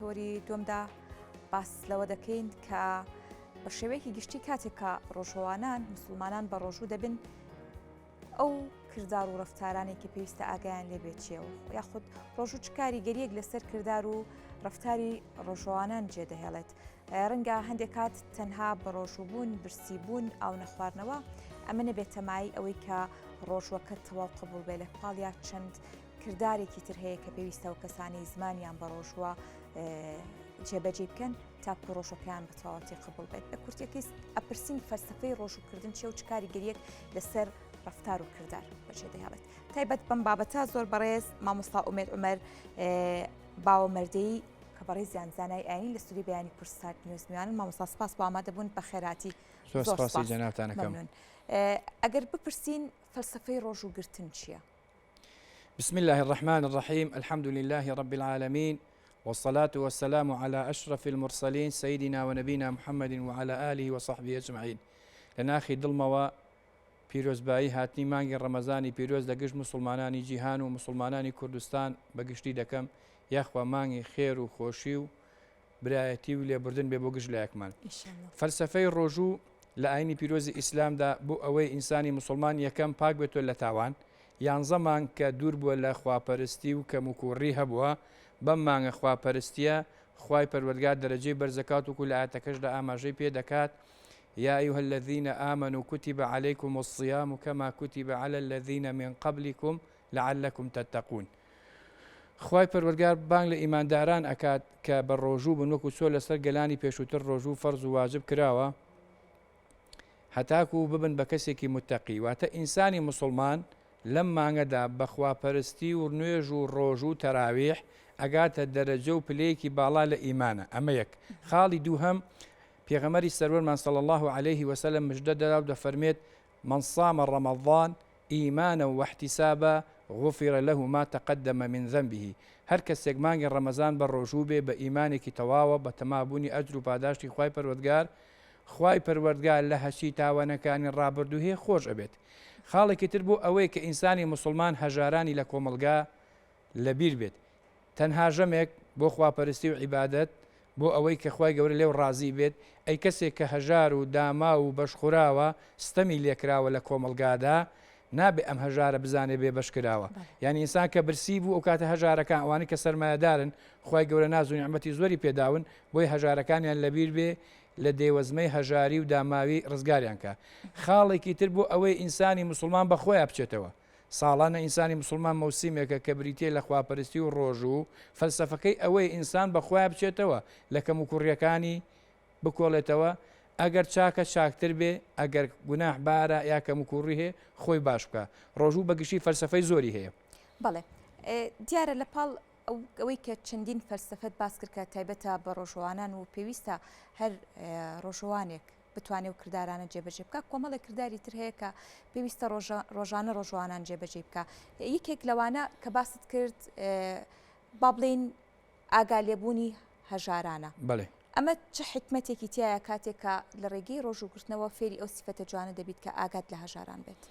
تەوەری دووەمدا باس لەوە دەکەین کە بە شێوەیەکی گشتی کاتێک کە ڕۆژەوانان مسلمانان بە ڕۆژوو دەبن ئەو کردار و ڕفتارانێک کە پێویستە ئاگایان لێ بێت چیەوە یاخود ڕۆژوو چ کاریگەریەک لەسەر کردار و ڕفتاری ڕۆژەوانان جێدەهێڵێت ڕەنگە هەندێک کات تەنها بەڕۆژووبوون، برسیبوون، ئاو نەخواردنەوە ئەمە نەبێتە مایەی ئەوەی کە ڕۆژووەکە تەواو قبوڵ بێت، لە پاڵیا چەند کردارێکی تر هەیە کە پێویستە و کەسانی زمانیان بەڕۆژووە جێبەجێ بکەن تاکو ڕۆژەکەیان بە تەواوەتی قبوڵ بێت. لە کورتەکەی ئەپرسین فەلسەفەی ڕۆژووکردن چیە و چ کاریگەریەک لەسەر ڕەفتار و کردار بەجێ دەهێڵێت. تایبەت بەم بابەتە زۆر بەڕێز مامۆستا ئومێد عومەر باوەمەردەیی کە بەڕێزیان زانای ئاین لە ستودیۆی بەیانی کوردستات نیوز میوانن مامۆستا سپاس بۆ ئامادەبوون بەخێرهاتی زۆر سپاسی جەنابتانەکەم ممنون ئەگەر بپرسین فەلسەفەی ڕۆژوو گرتن چییە؟ بسم الله الرحمن الرحیم الحمد لله رب العالمین والصلاة والسلام على أشرف المرسلين سيدنا ونبينا محمد وعلى آله وصحبه أجمعين لە ناخی دڵمەوە پیرۆزبایی هاتنی مانگی ڕەمەزانی پیرۆز لە گشت موسوڵمانانی جیهان و موسوڵمانانی کوردستان بە گشتی دەکەم، یاخوا مانگی خێر و خۆشی و برایەتی و لێبوردن بێ بۆ گشت لایەکمان. فەلسەفەی ڕۆژوو لە ئاینی پیرۆزی ئیسلامدا بۆ ئەوەی ئینسانی موسوڵمان یەکەم پاک بێتۆ لە تاوان، یانزە مانگ کە دوور بووە لە خواپەرستی و کەموکووڕی هەبووە، بەم مانگە خواپەرستیە خوای پەروەردگار دەرەجەی بەرزەکات وەکو لە ئایەتەکەشدا ئاماژەی پێ دەکات، یا ایها الذین آمنوا کتب علیکم الصیام کما کتب علی الذین من قبلکم لعلکم تتقون خوای پەروەردگار بانگ لە ئیمانداران ئەکات کە بە ڕۆژوو بن وەکو چۆن لەسەر گەلانی پێشووتر ڕۆژوو فەرز و واجب کراوە هەتاکو ببن بە کەسێکی متەقی واتە ئینسانی مسلمان لەم مانگەدا بە خواپەرستی و نوێژ و ڕۆژوو و تەراویح ئەگاتە دەرەجە و پلەیەکی باڵا لە ئیمانە ئەمە یەک خاڵی دووهەم پێغەمبەری سەروەرمان صلی اللە علیه وسلم مژدە دەدا و دەفەرمێت، من صام رمضان ایمانا واحتسابا غفر له ما تقدم من ذنبه، هەر کەسێک مانگی ڕەمەزان بە ڕۆژوو بێ بە ئیمانێکی تەواوە بە تەما بوونی ئەجر و پاداشتی خوای پەروەردگار، خوای پەروەردگار لە هەرچی تاوانەکانی ڕابردووه خۆش ئەبێت. خاڵێکی تر بۆ ئەوەی کە ئینسانی موسڵمان هەژارانی لە کۆمەڵگا لەبیر بێت تەنها ژەمێک بۆ خواپەرستی و عیبادەت بۆ ئەوەی کە خوای گەورە لێو ڕازی بێت، ئەی کەسێک کە هەژار و داماو و بەشخوراوە ستەمی لێکراوە لە کۆمەڵگادا نابێ ئەم هەژارە بزانێ بێ بەش کراوە یانی ئینسان کە برسی بوو ئەوکاتە هەژارەکان ئەوانەی کە سەرمایەدارن خوای گەورە ناز و نیعمەتی زۆری پێداون بۆی هەژارەکانیان لەبیر بێ لە دێوەزمەی هەژاری و داماوی ڕزگاریان کا خاڵێکی تر بۆ ئەوەی ئینسانی موسڵمان بە خۆیا بچێتەوە ساڵانە ئینسانی موسڵمان مەوسیمێکە کە بریتیە لە خواپەرستی و ڕۆژوو، فەلسەفەکەی ئەوەیە ئینسان بە خۆیا بچێتەوە، لە کەموکوڕیەکانی بکۆڵێتەوە، ئەگەر چاکە چاکتر بێ، ئەگەر گوناح بارە یا کەموکوڕی هەیە خۆی باش بکا. ڕۆژوو بە گشتی فەلسەفەی زۆری هەیە. بەڵێ دیارە لە پاڵ ئەوەی کە چەندین فەلسەفەت باس کرد کە تایبەتە بە ڕۆژوانان و پێویستە هەر ڕۆژوانێک بتوانێ و کردارانە جێبەجێ بکە کۆمەڵێک کرداری تر هەیە کە پێویستە ڕۆژانە ڕۆژوانان جێبەجێ بکە یەکێک لەوانە کە باست کرد با بڵین ئاگا لێبوونی هەژارانە بەڵێ ئەمە چ حکمتێکی تایە کاتێک کە لە ڕێگەی ڕۆژوگرتنەوە فێری ئەو سیفەتە جوانە دەبیت کە ئاگات لە هەژاران بێت.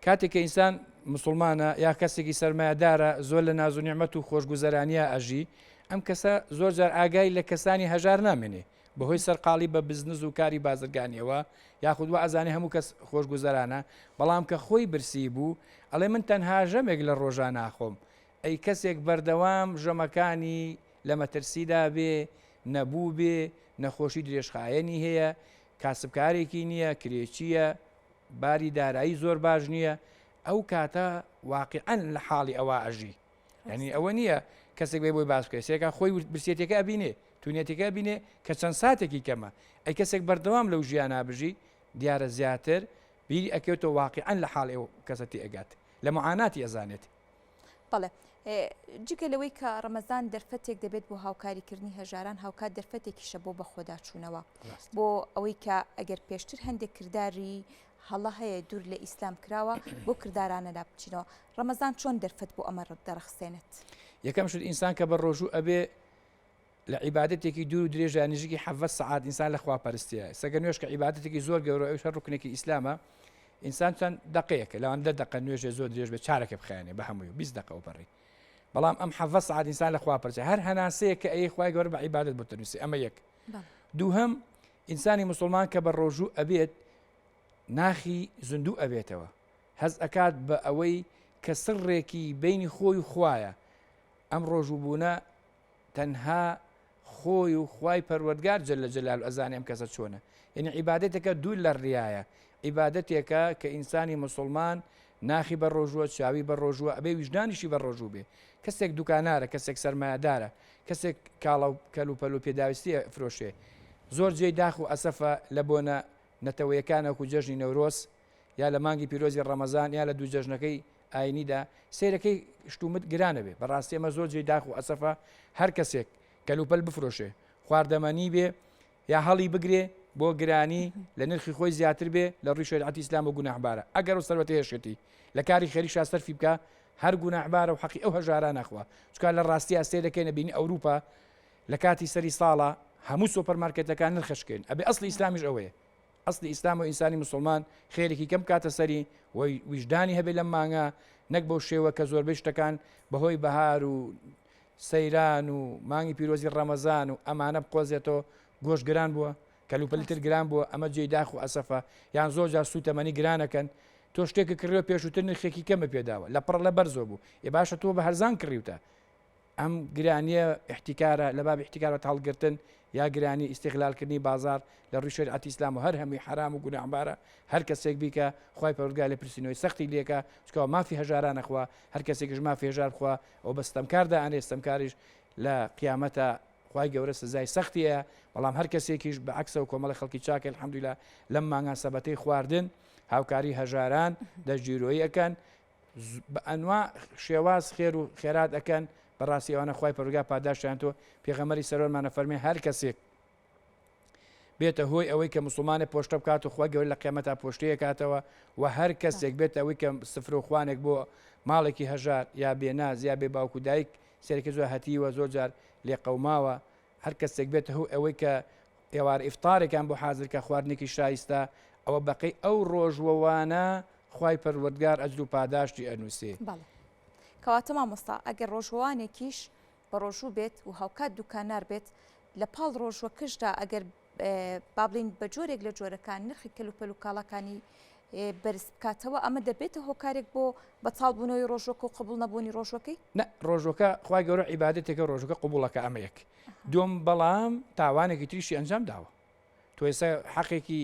کاتێک کە ئینسان مسلمانە یا کەسێکی سەرمایەدارە زۆر لە ناز و نیعمەت و خۆشگوزەرانیا ئەژی ئەم کەسە زۆر جار ئاگای لە کەسانی هەژار نامێنێ بەهۆی سەرقاڵی بە بزنس و کاری بازرگانیەوە یاخود وا ئەزانێ هەموو کەس خۆشگوزەرانە بەڵام کە خۆی برسی بوو ئەڵێ من تەنها ژەمێک لە ڕۆژا ناخۆم ئەی کەسێک بەردەوام ژەمەکانی لە مەترسیدا بێ نەبوو بێ نەخۆشی درێژخایەنی هەیە کاسبکارێکی نییە کرێچییە باری دارایی زۆر باش نییە ئەو کاتە واقیعەن لە حاڵی ئەوە ئەژی یعنی ئەوە نییە کەسێک بێ بۆی باس بکەێت سێکا خۆی برسێتەکە ئەبینێ تونێتەکە ئەبینێ کە چەند ساتێکی کەمە ئەی کەسێک بەردەوام لەو ژیانە بژی دیارە زیاتر بیری ئەکەوێتەوە واقیعەن لە حاڵ ئەو کەسە تێئەگات لە معاناتی ئەزانێت. بەڵێ جگە لەوەی کە ڕەمەزان دەرفەتێک دەبێت بۆ هاوکاریکردنی هەژاران هاوکات دەرفەتێکیشە بۆ بەخۆداچوونەوە بۆ ئەوەی کە ئەگەر پێشتر هەندێک کرداری هەڵە هەیە دوور لە ئیسلام کراوە بۆ کردارانە لابچینەوە ڕەمەزان چۆن دەرفەت بۆ ئەمە دەڕەخسێنێت؟ یەکەم شت ئینسان کە بە ڕۆژوو ئەبێ لە عیبادەتێکی دوور و درێژە نزیکی حەڤە سەعات ئینسان لە خواپەرستیە سەگە نوێژ کە عیبادەتێکی زۆر گەورە ئەوش هەر ڕوکنێکی ئیسلامە ئینسان چەند دقەیەکە لەوان دە دقە نوێژێ زۆر درێژ بێ چارەکە بخایەنێ بە هەمووی 20 دقە ئەوپەڕی. بەڵام ئەم حەڤە سەعات ئینسان لە خوا پرسە هەر هەناسەیە کە ئەی خوای گەورە بە عیبادەت بۆ تەنووسی ئەمە یەک دووهەم ئینسانی مسلمان کە بە ڕۆژوو ئەبێت ناخی زیندوو ئەبێتەوە هەز ئەکات بە ئەوەی کە سڕێکی بینی خۆی و خوایە ئەم ڕۆژوو بوونە تەنها خۆی و خوای پەروەردگار جل جلالە ئەزانێ ئەم کەسە چۆنە یعنی عیبادەتێکە دوور لە ڕیایە عیبادەتێکە کە ئینسانی مسلمان ناخی بە ڕۆژووە چاوی بە ڕۆژووە ئەبێ ویژدانیشی بە ڕۆژوو بێ کەسێک دوکانارە کەسێک سەرمایەدارە کەسێک کاڵا و کەلوپەل و پێداویستیە فرۆشێ زۆر جێی داخ و ئەسەفە لە بۆنە نەتەوەیەکان وەکو جەژنی نەورۆز یا لە مانگی پیرۆزی ڕەمەزان یا لە دوو جەژنەکەی ئاینیدا سەیرەکەی شتومت گرانە بێ بەڕاستی ئەمە زۆر جێی داخ و ئەسەفە هەر کەسێک کەلوپەل بفرۆشێ خواردەمەنی بێ یا هەڵی بگرێ بۆ گرانی لە نرخی خۆی زیاتر بێ لە ڕووی شەریعەتی ئیسلام و گوناحبارە ئەگەر و سەروەتە هێشێتی لە کاری خێریشا سەرفی بکە هەر گوناحبارە و حەقی ئەو هەژارە نەخوا چکار لە ڕاستیا سەیرەکەی نەبینی ئەوروپا لە کاتی سەری ساڵە هەموو سۆپەرمارکێتەکان نرخشکێن ئەبێ ئەسلی ئیسلامیش ئەوەیە ئەسڵی ئیسلام و ئینسانی موسڵمان خێرێکی کەم بکاتە سەری و ویژدانی هەبێ لەم مانگە نەک بەو شێوە کە زۆربەی شتەکان بەهۆی بەهار و سەیران و مانگی پیرۆزی ڕەمەزان و ئەمانە بقۆزێتەوە گۆشت گران بووە کەلوپەلی تر گران بووە ئەمە جێی داخ و ئەسەفە یان زۆر جار سووتەمەنی گرانەکەن تۆ شتێکە کڕیوە پێشووتر نرخێکی کەمە پێداوە لە پڕ لە بەرزۆ بوو ئێ باشە تۆ بە هەرزان کڕیوتە ئەم گرانیە ئیحتیکارە لە بابی ئیحتیکار واتە هەڵگرتن یا گرانی ئیستیغلال کردنی بازاڕ لە ڕووی شەریعەتی ئیسلام و هەر هەمووی حەرام و گوناحبارە هەر کەسێک بیکا خوای پەروەردگار لێپرسینەوەی سەختی لێکا چونکە ئەوە مافی هەژارانە خوا هەر کەسێکیش مافی هەژار بخوا ئەوە بە ستەمکار دائەنرێ ستەمکاریش لە قیامەتا خوای گەورە سزای سەختی ئەیا بەڵام هەر کەسێکیش بە عەکسەوە کۆمەڵی خەڵکی چاکە الحمدللە لەم مانگا سەبەتەی خواردن هاوکاری هەژاران دەستگیرۆیی ئەکەن بە ئەنواع شێواز خێر و خێرات ئەکەن بەڕاستی ئەوانە خوای پەروەردگار پاداشتیان تۆ پێغەمبەری سەروەرمان ئەفەرمێ هەر کەسێک بێتە هۆی ئەوەی کە مسلمانێ پۆشتە بکات و خوای گەورە لە قیامەتا پۆشتەیە کاتەوە و هەر کەسێک بێتە ئەوەی کە سفر و خوانێک بۆ ماڵێکی هەژار یا بێناز یا بێ باوک و دایک سەرێکی زۆر هەتیوە زۆر جار لێقەوماوە هەر کەسێک بێتە هۆی ئەوەی کە ئێوارە ئیفتارێکیان بۆ حازر کە خواردنێکی شایستە ئەوە بەقەی ئەو ڕۆژوەوانە خوای پەروەردگار ئەجر و پاداشتی ئەنووسێ. بەڵێ کەواتە مامۆستا ئەگەر ڕۆژوەوانێکیش بە ڕۆژوو بێت و هاوکات دوکانار بێت لە پاڵ ڕۆژوەکەشدا ئەگەر با بڵێین بە جۆرێک لە جۆرەکان نرخی کەلوپەل و کاڵاکانی بەرز بکاتەوە ئەمە دەبێتە هۆکارێک بۆ بەتاڵ بوونەوەی ڕۆژوەکە و قبوڵ نەبوونی ڕۆژوەکەی؟ نە ڕۆژوەکە خوای گەورە عیبادەتێکە ڕۆژوەکە قبوڵەکە ئەمە یەک دووەم بەڵام تاوانێکی تریشی ئەنجام داوە تۆ ئێستا حەقێکی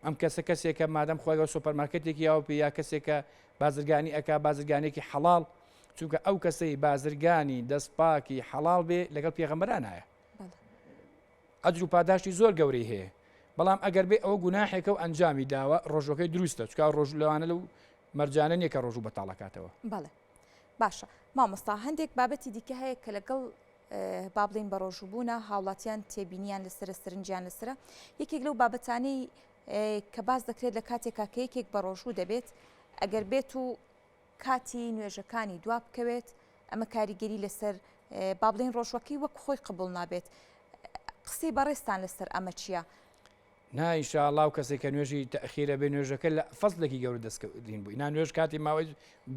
ئەم کەسە کەسێکە مادەم خۆی سۆپەرمارکێتێکی یاوە پێ یا کەسێکە بازرگانی ئەک بازرگانێکی حەڵاڵ چونکە ئەو کەسەی بازرگانی دەستپاکی حەڵاڵ بێ لەگەڵ پێغەمبەرانایە ئەجر و پاداشتی زۆر گەورەی هەیە بەڵام ئەگەر بێ ئەوە گوناحێکە و ئەنجامی داوە ڕۆژەکەی دروستە چکا ڕۆژ لەوانە لەو مەرجانە نییە کە ڕۆژوو بەتاڵەکاتەوە. بەڵێ باشە مامۆستا هەندێک بابەتی دیکە هەیە کە لەگەڵ با بڵین بە ڕۆژووبوونە هاوڵاتیان تێبینیان لەسرە سەرنجیان لەسرە یەکێک لەو بابەتانەی کە باس دەکرێت لە کاتێکا کە یەکێک بە ڕۆژوو دەبێت ئەگەر بێت و کاتی نوێژەکانی دوا بکەوێت ئەمە کاریگەری لەسەر با بڵێین ڕۆژوەکەی وەک خۆی قبوڵ نابێت قسەی بەڕێزتان لەسەر ئەمە چییە؟ نا ان شاء اللە ئەو کەسەی کە نوێژی تەئخیرە بێ نوێژەکە لە فەزلێکی گەورە دەستکەوتین بووی نا نوێژ کاتی ماوەی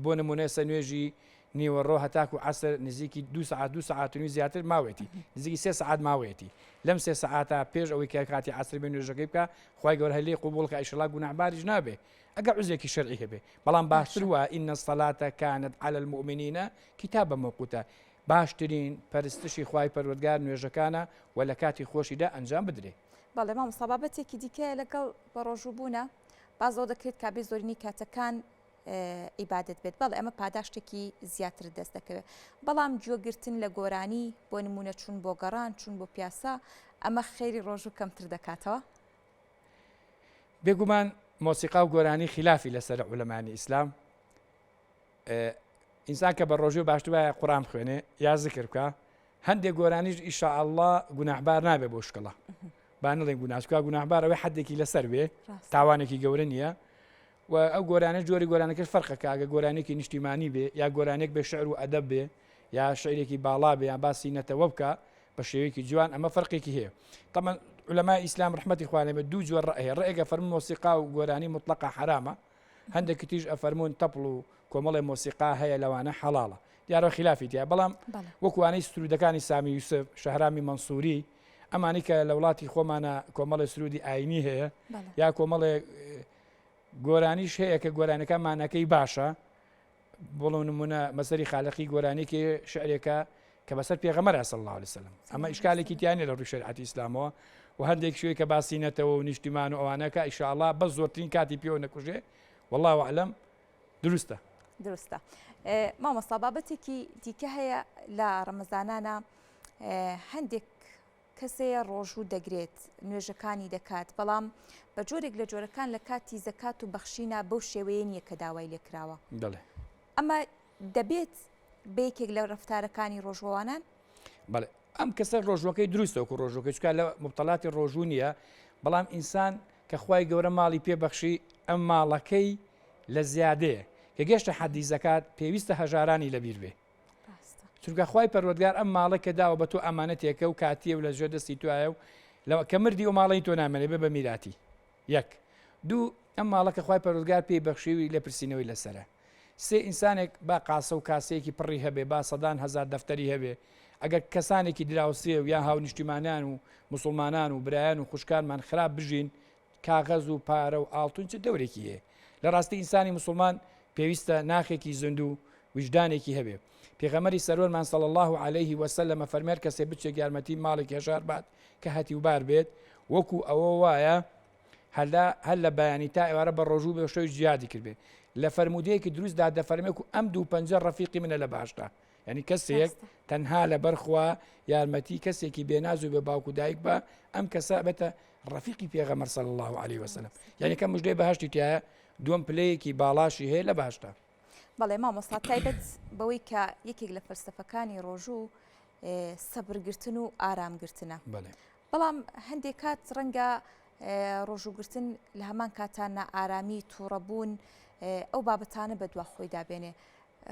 بۆ نمونە ئێستا نوێژی نیوەڕۆ هەتاکو عەسر نزیکی دو سەعات دو سەعات و نیو زیاتر ماوەیەتی نزیکی سێ سەعات ماوەیەتی لەم سێ سەعاتە پێش ئەوەی کە کاتی عەسر بێ نوێژەکەی بکە خوای گەورە هەر لێی قبوڵ کە ئیشەڵا گوناحباریش نابێ ئەگەر عوزرێکی شەرعی هەبێ بەڵام باشتر باشە. وایە ان الصلاة کانت علی المومنین کتابا موقوتا باشترین پەرستشی خوای پەروەردگار نوێژەکانە و لە کاتی خۆشیدا ئەنجام بدرێ. بەڵێ مامۆستا بابەتێکی دیکەیە لەگەڵ بەڕۆژووبوونە باس لەوە دەکرێت کابێ زۆرینەی کاتەکان عیبادەت بێت بەڵێ ئەمە پاداشتێکی زیاترت دەست دەکەوێت بەڵام گوێگرتن لە گۆرانی بۆ نمونە چون بۆ گەڕان چون بۆ پیاسە ئەمە خێری ڕۆژوو کەمتر دەکاتەوە؟ بێگومان مۆسیقا و گۆرانی خیلافی لەسەرە عولەمانی ئیسلام ئینسان کە بە ڕۆژوو باشتر وایە قورئان بخوێنێ یا زکر بکە هەندێک گۆرانیش ئیشاءاللە گوناحبار نابێ بۆ شکڵە با نڵێن گوناچکە گوناحبار ئەوەی حدێکی لەسەر بێ تاوانێکی گەورە نییە و ئەو گۆرانە جۆری گۆرانەکەش فەرقەکە ئەگە گۆرانێکی نیشتیمانی بێ یا گۆرانێک بێ شعر و ئەدەب بێ یا شعرێکی باڵا بێ یان باسی نەتەوە بکە بە شێوەیەکی جوان ئەمە فەرقێکی هەیە طبعا علماء ئیسلام ڕحمەتی خوانێ بە دوو جۆر ڕەئ هەیە ڕەئێکە فەرموو مۆسیقا و گۆرانی مطلقە حرامە هەندێکی تیژ ئەفەرموون تەپڵ و کۆمەڵێ مۆسیقا هەیە لەوانە حەڵاڵە. دیارە خلافی تیا بەڵام وەکوانەی سرودەکانی سامی یوسف شەهرامی مەنسووری ئەمانی کە لە وڵاتی خۆمانە کۆمەڵی سرودی ئاینی هەیە یا کۆمەڵێ گۆرانیش هەیە کە گۆرانەکە مانەکەی باشە بۆڵ نمونە مەسەری خالقی گۆرانێکی شعرێکە کە بەسەر پێغەمەر صلی الله علیه وسلم ئەمە ئیشکالێکی تیانە لە ڕووی شەریعەتی ئیسلامەوە و هەندێک شوێ کە باسی نەتەوە و نیشتیمان و ئەوانەکە ئیشاءاللە بەس زۆرترین کاتی پێوە نەکوژێ والله اعلم دروستە. دروستە مامۆستا بابەتێکی دیکە هەیە لە ڕەمەزانانە هەندێک کەسەیە ڕۆژوو دەگرێت نوێژەکانی دەکات بەڵام بە جۆرێک لە جۆرەکان لە کاتی زەکات و بەخشینا بەو شێوەیە نییە کە داوای لێکراوە ئەمە دەبێت بە یەکێک لە ڕفتارەکانی ڕۆژوەوانان؟ بەڵێ ئەم کەسە ڕۆژوەکەی دروستە وەکو ڕۆژوەکەی چکا لە مبتەلاتی ڕۆژوو نییە بەڵام ئینسان کە خوای گەورە ماڵی پێ بەخشی ئەم ماڵەکەی لە زیادەیە کە گەشتە حەدی زەکات پێویستە هەژارانی لەبیر بێ چونکە خوای پەروەردگار ئەم ماڵە کە داوە بە تۆ ئەمانەتێکە و کاتیە و لە ژێر دەستی توایە و لەوە کە مردی و ماڵی تۆ نامێنێ بێ بە میراتی یەک دوو ئەم ماڵە کە خوای پەروەردگار پێی بەخشیوی لێپرسینەوەی لەسەرە سێ ئینسانێک با قاسە و کاسەیەکی پڕی هەبێ با سەدان هەزار دەفتەری هەبێ ئەگەر کەسانێکی دراوسێ و یان هاونیشتیمانان و موسڵمانان و برایان و خوشکانمان خراپ بژین کاغەز و پارە و ئاڵتون چ دەورێکی هەیە لە ڕاستی ئینسانی موسڵمان پێویستە ناخێکی زیندوو ویژدانێکی هەبێ پێغەمبەری سەروەرمان صلی اللە علیه وسلم فەرمی هەر کەسێ بچێت یارمەتی ماڵێکی هەژار بات کە هەتیوبار بێت وەکو ئەوە وایە هەلا هەر لە بەیانی تا ئێوارە بە ڕۆژوو بێ و شەویش جیادی کردبێ لە فەرموودەیەکی دروستدا دەفەرمێ و ئەم دوو پەنجە ڕەفیقی منە لە باشدا یعنی کەسێک تەنها لەبەر خوا یارمەتی کەسێکی بێناز و بێ باوک و دایک بە ئەم کەسە بێتە ڕەفیقی پێغەمبەر صلی الله علیه وسلم یعنی کە مژدەی بەهشتی تایە دووەم پلەیەکی باڵاشی هەیە لە باشدا بەڵێ مامۆستا تایبەت بەوەی کە یەکێک لە فەلسەفەکانی ڕۆژوو سەبرگرتن و ئارامگرتنە بەڵام هەندێک کات ڕەنگە ڕۆژووگرتن لە هەمان کاتا نائارامی تووڕەبوون ئەو بابەتانە بە دوا خۆیدا بێنێ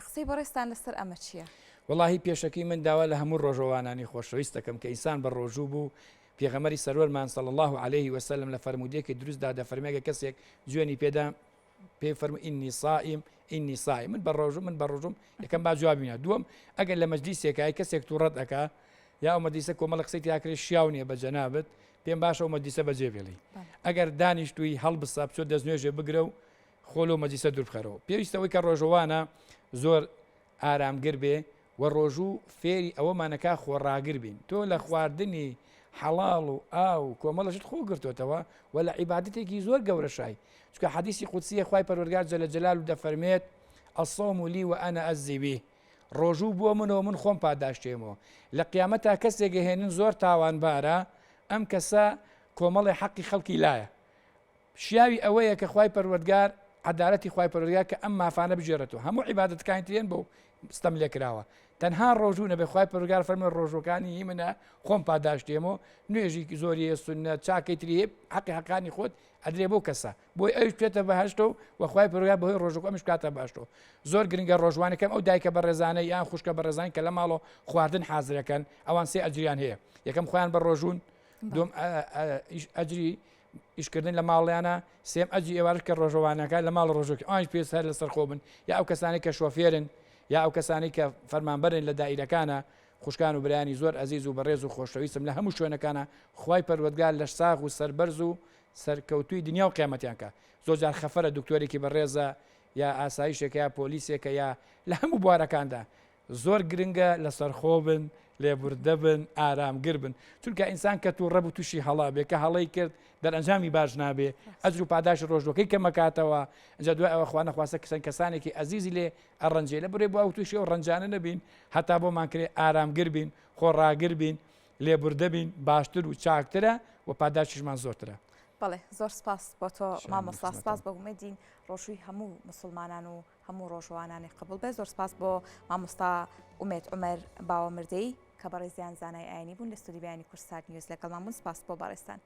قسەی بەڕێزتان لەسەر ئەمە چییە؟ وەڵاهی پێشەکی من داوا لە هەموو ڕۆژەوانانی خۆشەویست دەکەم کە ئینسان بە ڕۆژوو بوو پێغەمبەری سەروەرمان صلی اللە علیه وسلم لە فەرموودەیەکی دروستدا دەفەرمێ گەر کەسێک جوێنی پێدا پێی فەرموو ئینی صائم ئینی صائم من بە ڕۆژوو من بە ڕۆژووم یەکەم با جوابی نا دووەم ئەگەر لە مەجلیسێکای کەسێک تووڕەت ئەکا یا ئەو مەجلیسە کۆمەڵە قسەی تیا کرێ شیاو نییە بە جەنابت پێم باشە ئەو مەجلیسە بەجێ بێڵی ئەگەر دانیشتووی هەڵبسە بچۆ دەستنوێژێ بگرە و خۆ لەو مەجلیسە دوور بخەرەوە پێویستە ئەوەی کە ڕۆژەوانە زۆر ئارامگر بێ و ڕۆژوو فێری ئەوەمانەکا خۆڕاگر بین تۆ لە خواردنی حەڵاڵ و ئاو و کۆمەڵە شت خۆ گرتۆتەوە و لە عیبادەتێکی زۆر گەورەشای چونکە حەدیسی قودسیە خوای پەروەردگار جل جلاله دەفەرمێت الصوم لی وانا اجزی به ڕۆژوو بۆ منەوە من خۆم پاداشتێمەوە لە قیامەتا کەسێک ئەهێنن زۆر تاوانبارە ئەم کەسە کۆمەڵی حەقی خەڵکی لایە شیاوی ئەوەیە کە خوای پەروەردگار عەدالەتی خوای پەروەردگار کە ئەم مافانە بگێڕێتەوە هەموو عیبادەتەکانی ترێن بۆ ستەم لێکراوە تەنها ڕۆژوو نەبێ خوای پەروەردگار فەرمی ڕۆژوەکانی هی منە خۆم پاداشتێمەوە نوێژی زۆری هەیە سوننەت چاکەی تری هەیە حەقی حەقانی خۆت ئەدرێ بۆ کەسە بۆی ئەویش بچێتە بەهەشتەوە و خوای پەروەردگار بەهۆی ڕۆژەکە ئەمیش بکاتە بەهەشتەوە زۆر گرنگە ڕۆژوانەکەم ئەو دایکە بەڕێزانە یان خوشکە بەڕێزان کە لە ماڵەوە خواردن حازرەکەن ئەوان سێ ئەجریان هەیە یەکەم خۆیان بە ڕۆژوون دوم ئەجری ئیشکردن لە ماڵیانە سێم ئەجی ئێوارش کە ڕۆژەوانەکە لە ماڵ ڕۆژەکە ئەوانش پێست هەر لەسەر خۆ بن یا ئەو کەسانی کە شۆفێرن یا ئەو کەسانی کە فەرمانبەرن لە دایرەکانە خوشکان و برایانی زۆر ئەزیز و بەڕێز و خۆشەویستم لە هەموو شوێنەکانە خوای پەروەردگار لەش ساغ و سەربەرز و سەرکەوتووی دنیا و قیامەتیان کا زۆر جار خەفەرە دکتۆرێکی بەڕێزە یا ئاسایشێکە یا پۆلیسێکە یا لە هەموو بوارەکاندا زۆر گرنگە لەسەرخۆ بن، لێبوردە بن، ئارامگر بن، چونکە ئینسان کە توڕە بوو تووشی هەڵە بێ، کە هەڵەی کرد دەرئەنجامی باش نابێ، ئەجر و پاداشتی ڕۆژووەکەی کەمەکاتەوە، ئینجا دوای ئەوە خوا نەخواستە کچەند کەسانێکی ئەزیزی لێ ئەڕەنجێ، لەبەرئەوەی بۆ ئەو تووشی ئەو ڕەنجانە نەبین، هەتا بۆمان کرێ ئارامگر بین، خۆڕاگر بین، لێبوردە بین، باشتر و چاکترە و پاداشتیشمان زۆرترە. بەڵێ زۆر سپاس بۆ تۆ مامۆستا، سپاس بە ئومێدین ڕۆژووی هەموو موسڵمانان و هەموو ڕۆژوانانی قبوڵ بێت زۆر سپاس بۆ مامۆستا ئومێد عومەر باوەمردەی کە بەڕێزیان زانای ئاینی بوون لە ستۆدیۆی بەیانی کوردسات نیوز لەگەڵمان بوون سپاس بۆ بەڕێزتان.